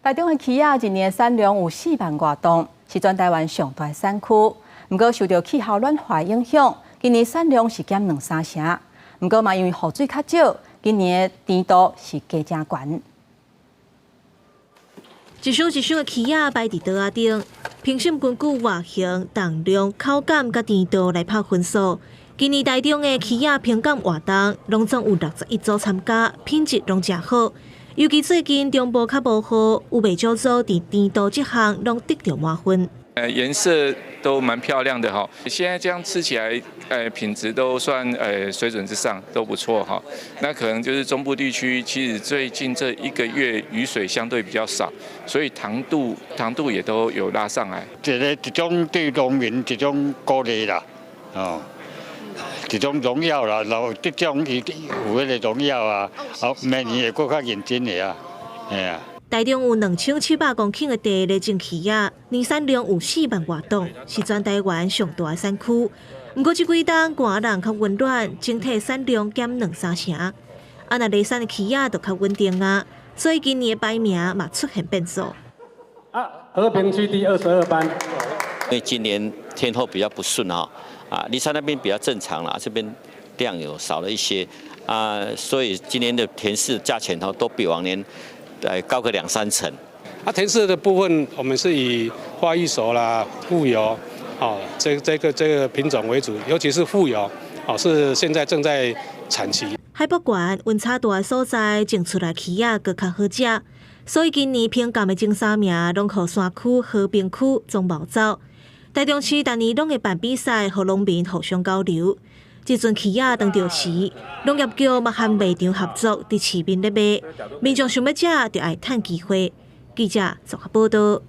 台中的柿仔一年產量有4萬外噸，是全台灣上大產區。毋過受著氣候暖化影響，今年產量是減兩三成。毋過嘛，因為雨水較少，今年的甜度是加誠懸。一箱一箱的柿仔擺佇桌仔頂，評審根據外形、重量、口感佮甜度來拍分數。今年台中的柿仔評鑑活動，攏總有61組參加，品質攏誠好。尤其最近中部較無雨，有袂少組佇甜度這項攏得著滿分。顏色都蠻漂亮的哈，現在這樣吃起來，品質都算水準之上，都不錯哈。那可能就是中部地區，其實最近這一個月雨水相對比較少，所以糖度也都有拉上來。這個一種對農民一種鼓勵啦，哦，一種榮耀啦，然後得獎伊有彼個榮耀啊，哦，明年會閣較認真的啊，嘿啊。台中有2700公頃的地咧種柿仔，年產量有4萬外噸，是全台灣上大的產區。毋過這幾冬寒冷較溫暖，整體產量減兩三成。啊，若離山的柿仔就較穩定啊，所以今年的排名嘛出現變數。啊，和平區第22班。因為今年天候比較不順哈，啊，梨山那邊比較正常啦，這邊量有少了一些啊，所以今年的甜柿價錢哈都比往年高個兩三成。啊，甜柿的部分，我們是以花藝熟啦、富油，哦，這個品種為主，尤其是富油，哦，是現在正在產期。海拔懸、溫差大的所在，種出來柿仔閣較好食，所以今年評鑑的前三名攏予山區、和平區總冒走。台中市逐年攏會辦比賽，予農民互相交流。這陣柿仔當著時，農業局嘛和賣場合作，佇市面咧賣，民眾想欲食，就愛趁機會。記者綜合報導。